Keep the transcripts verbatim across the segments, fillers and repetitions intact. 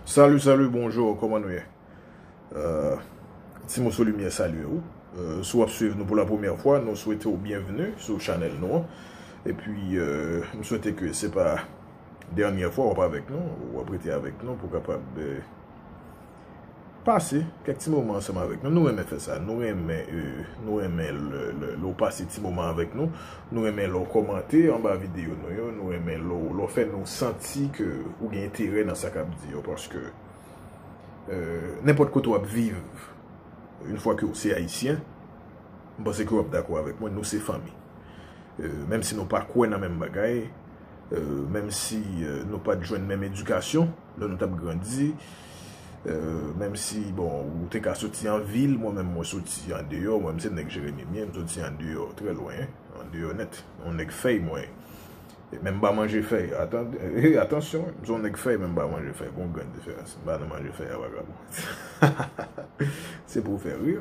Salut, salut, bonjour, kòman nou ye? Euh, Ti Moso Limyè salye ou. Euh, si w ap swiv nou pou la premyè fwa, nou swete w byenveni sou chanèl nou an. Epi, euh, m swete ke se pa dènyè fwa w ap avèk nou, w ap rete avèk nou pou kapab, euh, pase kèk ti moman ansanm avèk nou. Nou renmen fè sa. Nou renmen, euh, nou renmen lè, lè, lè w pase ti moman avèk nou. Nou renmen lè w kòmante anba videyo nou yo. Nou renmen lè w, lè w fè nou santi ke ou gen enterè nan sa k ap di yo. Paske, euh, nenpòt kote w ap viv, yon fwa ke w se Ayisyen, m panse ke w ap dakò avèk mwen, nou se fanmi. Euh, menm si nou pa kwè nan menm bagay, euh, menm si, euh, nou pa t jwenn menm edikasyon lè nou t ap grandi, euh, menm si, bon, ou te ka soti an vil, mwen menm mwen soti andeyò, mwen menm se nèg Jeremi m ye, m soti andeyò, trè lwen, andeyò nèt, yon nèg fèy mwen ye. E menm pa manje fèy, atan-, e, atansyon, m se yon nèg fèy, menm pa manje fèy, gon grenn diferans, m pa nan manje fèy a vagabon. Se pou fè ri.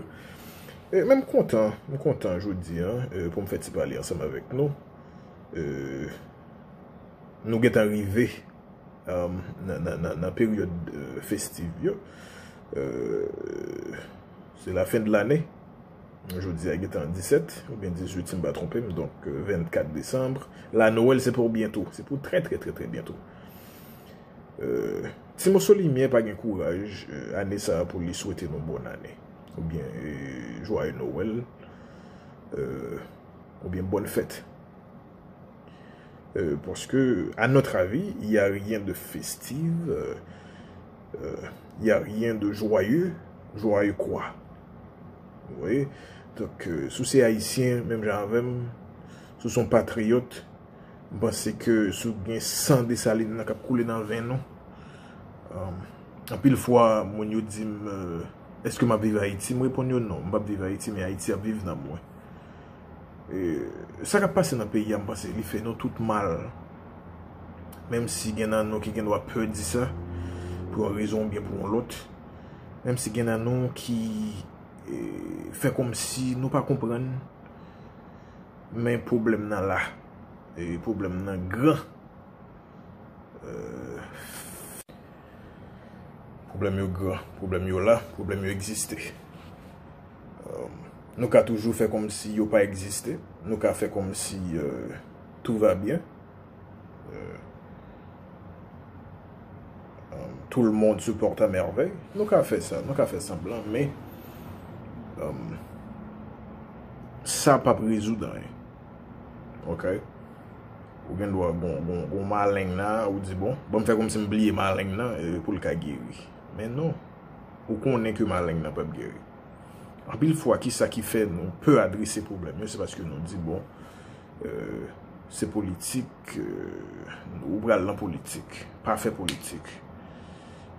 E, men m kontan, m kontan jodi a, e, pou m fè ti pale ansanm avèk nou. E, nou gentan rive, um, nan, nan, nan, nan peryòd, e, festiv yo. E, se la fen de lane. Jodi a gentan disèt oubyen dizuit, si m pa twonpe m, donk, e, vennkat desanm. La Nwèl se pou byento, se pou trè, trè, trè, trè byento. E, Ti Moso Limyè pa gen kouraj, e, ane sa a pou li swete nou bòn ane, oubyen, e, jwaye Nwèl, e, oubyen bòn fèt. E, paske, à notre avis, il y a rien de festif, e, e, il y a rien de joyeux, joyeux quoi? Vous voyez? Donk, e, si w se Ayisyen, menm jan avè m, si w se yon patriyòt, m panse ke si w gen san Desalin nan k ap koule nan venn ou, um, anpil fwa, moun yo di m, e, èske m ap viv Ayiti? M reponn yo non, m p ap viv Ayiti, men Ayiti ap viv nan mwen. E, sa k ap pase nan peyi a, m panse li fè nou tout mal. Menm si gen nan nou ki gen dwa pè di sa, pou yon rezon oubyen pou yon lòt. Menm si gen nan nou ki, e, fè kòmsi nou pa konprann, men pwoblèm nan la. E pwoblèm nan gran. E, pwoblèm yo gran, pwoblèm yo la, pwoblèm yo egziste. E, nou ka toujou fè kòmsi yo pa egziste. Nou ka fè kòmsi, e, tout va bien. E, e, tout le monde se porte à merveille. Nou ka fè sa, nou ka fè sanblan, men, e, sa p ap rezoud anyen. Ok? Ou gen dwa gon, gon, gon maleng la, ou di, bon, ban m fè kòmsi m bliye maleng nan, e, pou l ka geri. Men non, ou konnen ke maleng nan p ap geri. Anpil fwa, kisa ki fè nou pè adrese pwoblèm yo, se paske nou di, bon, e, se politik, e, ou pral nan politik, pa fè politik.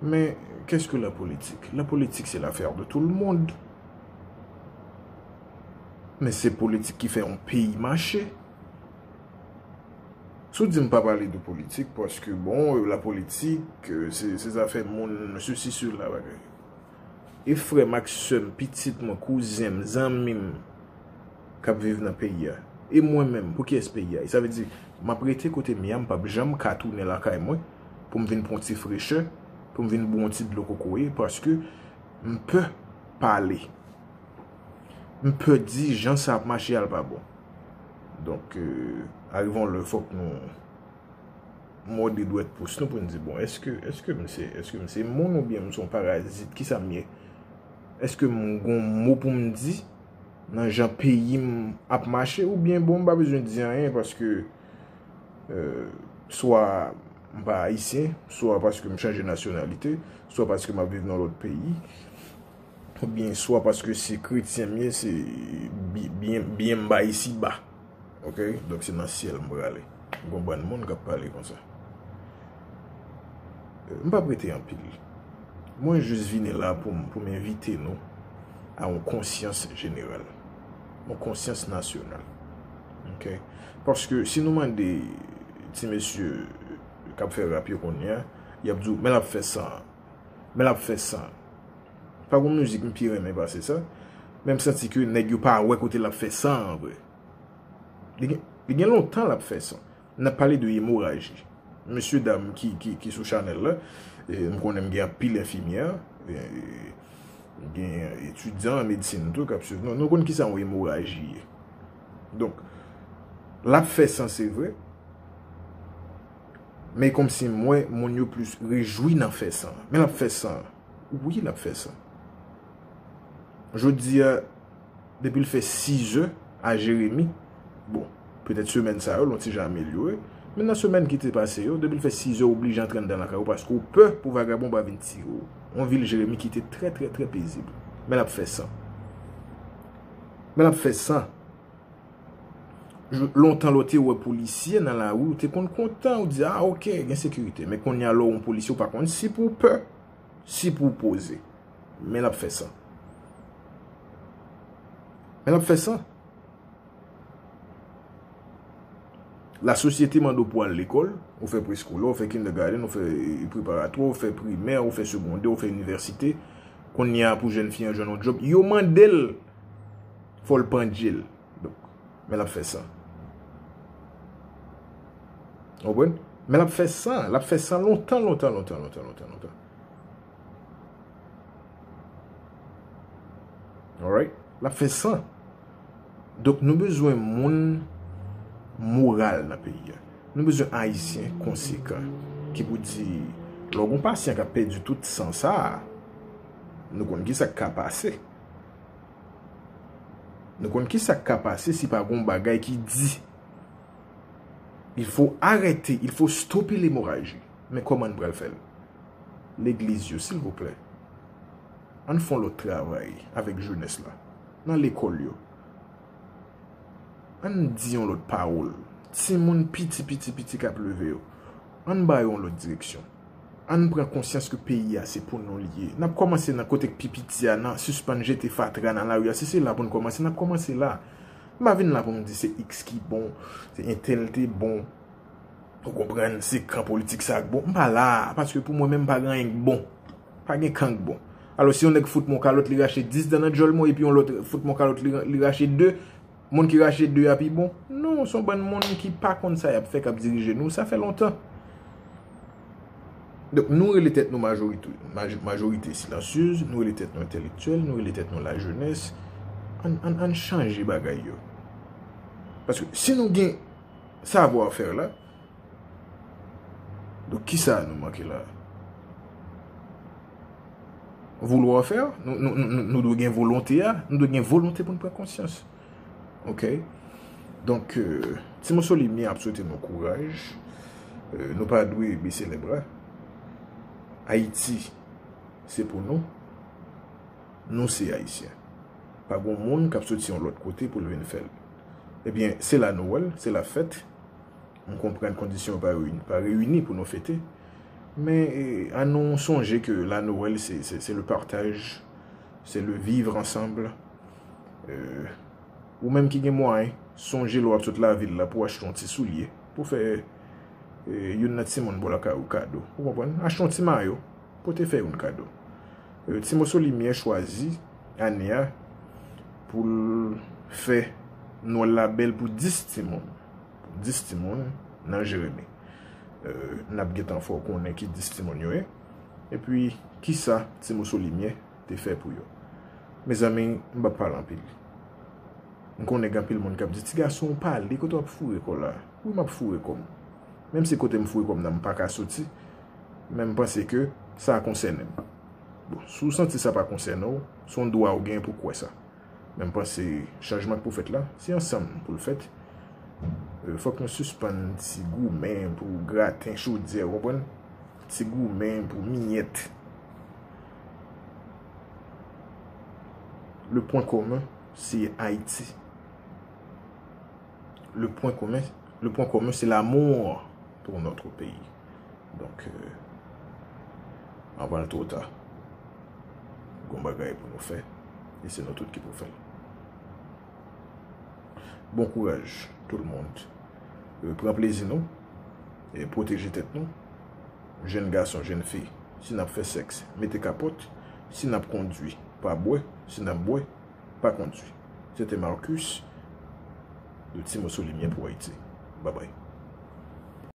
Men, qu'est-ce que la politique? La politique, c'est l'affaire de tout le monde. Men se politik ki fè yon peyi mache. Si w di m pa pale de politik, paske, bon, e, la politik, e, se, se zafè moun, sesi, sela, bagay. E frè m ak sè m, pitit mwen, kouzen m, zanmi m, k ap viv nan peyi a. E mwen menm, pou kiyès peyi a ye? Sa vle di, m ap rete kote m ye a, m p ap janm ka tounen lakay mwen, pou m vin pran yon ti frechè, pou m vin bwè yon ti dlo kokoye, paske m pè pale. M pè di jan sa ap mache a l pa bon. Donk, e, arive yon lè, fòk nou mòde dwèt pous nou pou n di, bon, èske, èske m se, èske m se moun oubyen m se yon parazit? Kisa m ye? Èske m gon mo pou m di nan jan peyi m ap mache? Oubyen, bon, m pa bezwen di anyen paske, e, swa m pa ayisyen, swa paske m chanje nasyonalite, swa paske m ap viv nan lòt peyi, oubyen swa paske se kretyen m ye, se bi-, byen, byen m ba isi ba. Ok? Donk se nan syèl m prale. Gon bann moun k ap pale konsa. M p ap rete anpil. Mwen jis vini la pou m, pou m envite nou a yon konsyans jeneral. Yon konsyans nasyonal. Ok? Paske si nou mande ti mesye k ap fè rap yo kounye a, y ap di w, men l ap fè san. Men l ap fè san. Pa gon mizik m pi renmen pase sa. Men m santi ke nèg yo pa wè kote l ap fè san an vre. Li gen, li gen lontan l ap fè san. N ap pale de emoraji. mesye dam ki, ki, ki sou chanèl la, e, m konnen m gen anpil enfimyè, e, gen etidyan an medsin tou k ap swiv nou. Nou konn kisa yon emoraji ye. Donk, l ap fè san, se vre, men kòmsi m wè moun yo plis rejwi nan fè san. Men l ap fè san. Wi, l ap fè san. Jodi a, depi l fè sizè a Jeremi, bon, petèt semèn sa yo, l on ti jan amelyore, men nan semèn ki te pase yo, depi l fè sizè, w oblije antre anndan lakay ou paske w pè pou vagabon pa vin tire w. On vil Jeremi ki te trè, trè, trè pezib. Men l ap fè san. Men l ap fè san. Jou-, lontan lè w te wè polisye nan lari, w te konn kontan, w di, "A, oke, gen sekirite." Men kounye a, lè w wè yon polisye, w pa konn si pou w pè, si pou w poze. Men l ap fè san. Men l ap fè san. Lasosyete mande w pou w al lekòl, ou fè preskolè, ou fè kindergarten, ou fè, e, preparatwa, ou fè primè, ou fè segondè, ou fè inivèsite. Kounye a, pou jèn fi an jwenn yon djòb, yo mande l, fò l pandje l. Donk, men l ap fè san. Ou konprann? Men l ap fè san. L ap fè san lontan, lontan, lontan, lontan, lontan, lontan. Alright? L ap fè san. Donk, nou bezwen moun moral nan peyi a. Nou bezwen Ayisyen konsekan ki pou di, lè w gen yon pasyan k ap pèdi tout san sa a, nou konn kisa k ka pase. Nou konn kisa k ka pase si pa gen yon bagay ki di. Il faut arrêter, il faut stopper l'hémorragie. Men kòman n pral fè l? Legliz yo, silvouplè, ann fè yon lòt travay avèk jenès la. Nan lekòl yo, ann di yon lòt pawòl. Timoun piti, piti, piti k ap leve yo, ann ba yo yon lòt direksyon. Ann pran konsyans ke peyi a se pou nou li ye. N ap kòmanse nan kote k pi piti a, nan sispann jete fatra nan lari a. Si se la pou n kòmanse, n ap kòmanse la. M pa vin la pou m di se X ki bon, se entèl te bon. Ou konprann, se kan politik sa k bon. M pa la, paske pou mwen menm pa gen anyen k bon. Pa gen kan k bon. Alò, si yon nèg fout mwen yon kalòt, li rache dis dan nan djòl mwen, epi yon lòt fout mwen yon kalòt, li, li rache de, moun ki rache de a pi bon? Non, se yon bann moun ki pa konn sa y ap fè k ap dirije nou. Sa fè lontan. Donk, nou rele tèt nou majorite, maj-, majorite silansyez, nou rele tèt nou entèlektyèl, nou rele tèt nou lajenès. Ann, ann, ann chanje bagay yo. Paske si nou gen savoir faire la, donk, kisa nou manke la? Vouloir faire? Nou, nou, nou, nou, nou dwe gen volonte a, nou dwe gen volonte pou n pran konsyans. Oke? Donk, euh, Ti Moso Limyè ap swete nou kouraj. Euh, nou pa dwe bese lè bra. Ayiti, se pou nou. Nou se Ayisyen. Pa gen moun k ap soti yon lòt kote pou l vin fè l. Ebyen, se la nou wè l, se la fèt. M konprann kondisyon yo pa reyini, pa reyini pou nou fete. Men, eh, ann nou sonje ke la Noël, se, se, se le partage, se le vivre ensemble. Euh, ou menm ki gen mwayen, sonje lè w ap sot lavil la pou w achte yon ti soulye, pou fè, eh, youn nan timoun bò lakay ou kado. Ou konprann? Achte yon ti mayo. Pote fè youn kado. Euh, Ti Moso Limyè chwazi ane a pou l fè Nwèl la bèl pou dis timoun. Pou dis timoun nan Jeremi. Euh, n ap gentan fè w konnen ki dis timoun yo ye. Epi, kisa Ti Moso Limyè te fè pou yo? Mezanmi, m p ap pale anpil. M konnen gen anpil moun k ap di, "Ti gason, w pale, kote w ap foure kò w la?" Wi, m ap foure kò m. Menm si kote m foure kò m nan, m pa ka soti, men m panse ke sa konsène m. Bon, si w santi sa pa konsène w, se yon dwa w gen pou kwè sa. Men m panse chanjman k pou fèt la, se ansanm pou l fèt. Euh, fòk nou sispann ti goumen pou graten chodyè, w konprann? Ti goumen pou miyèt. Le point commun, se Ayiti. Le point commun, le point commun, c'est l'amour pour notre pays. Donk, euh, anvan l twò ta, gon bagay pou nou fè, e se nou tout ki pou fè l. Bon kouraj, tout le monde. Euh, pran plezi nou, e pwoteje tèt nou. Jèn gason, jèn fi, si n ap fè sèks, mete kapòt. Si n ap kondwi, pa bwè. Si n ap bwè, pa kondwi. Se te Marcus, de Ti Moso Limyè pou Ayiti. Babay.